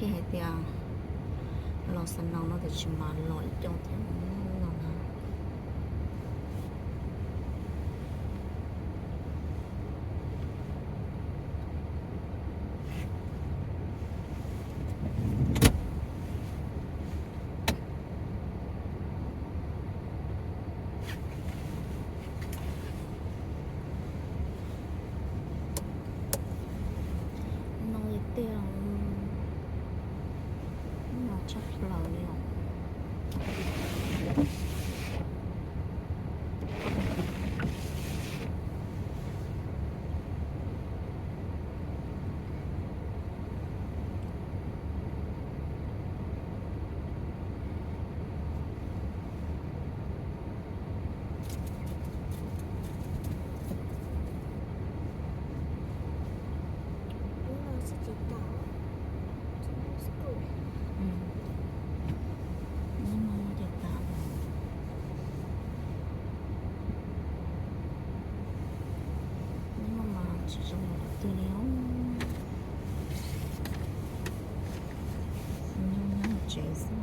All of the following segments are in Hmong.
Hais tias los xav no no tiam sis mas los ib co thiab no na. No tiag, no tshaj plaws li os. Neb muab ces tas, neb muab mas tsis zoo tus twg li os. Nyob nyob tsev xwb.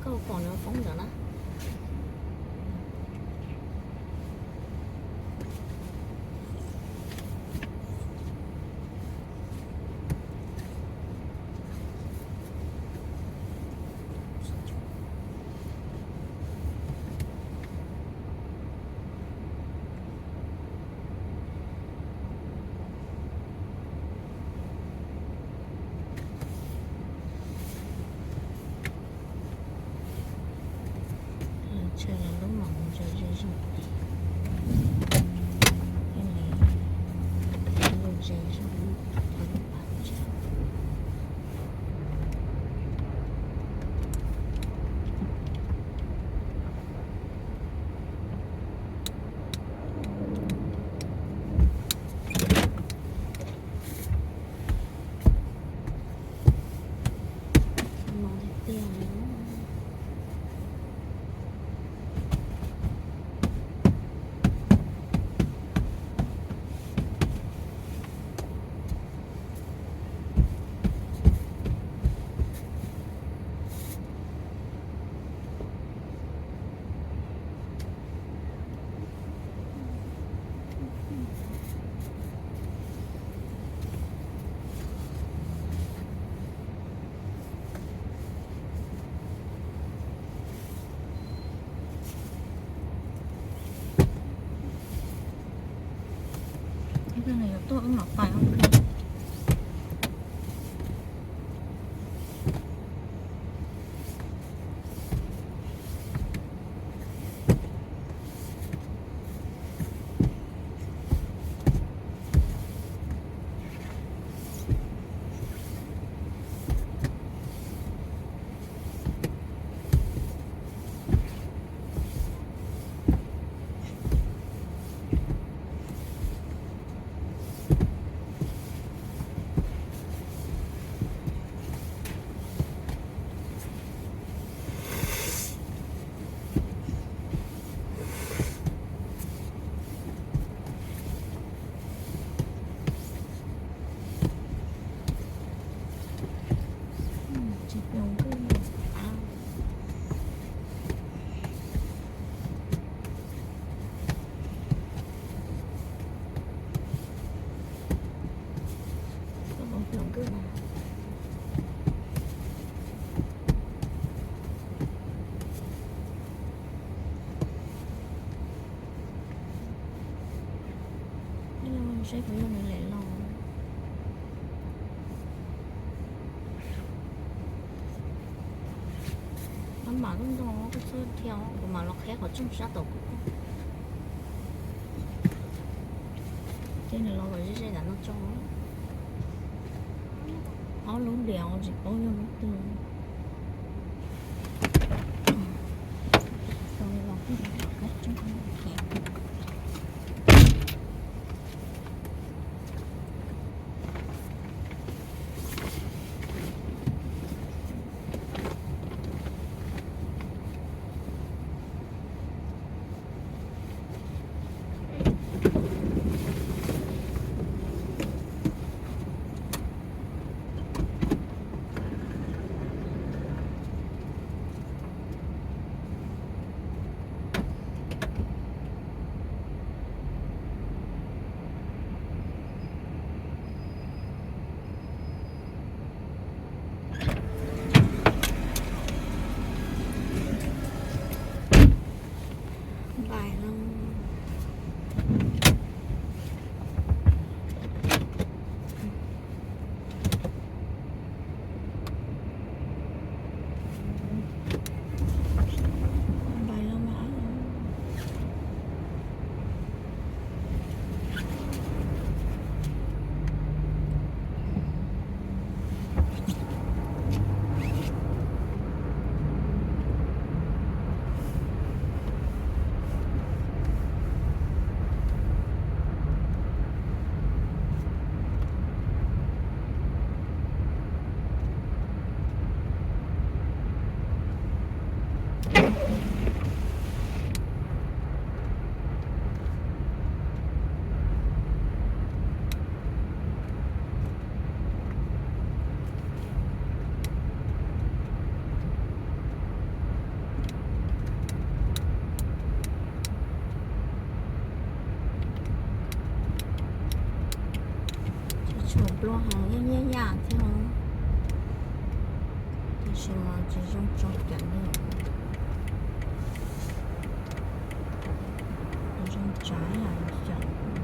Koj pom nws poob ntawd na. Lawv tsawg los lub mam mus ze ze zog, thiaj li lub ze zog. Ib pliag nws yuav tuaj wb mam pais. Mam ntau ntau, koj txhob dhia, kuv mam los qheb qhov rooj sab tod kuv. Ces nws los kom ze ze ntawm no tso. Ob lub diam tsis paub yog lub twg. Npais no. Npais no mas. Tshuav nplooj heev, nyiab nyiab yam thiab. Tab sis mas tsis zoo tso cov no. Zoo tsav yam xyaum.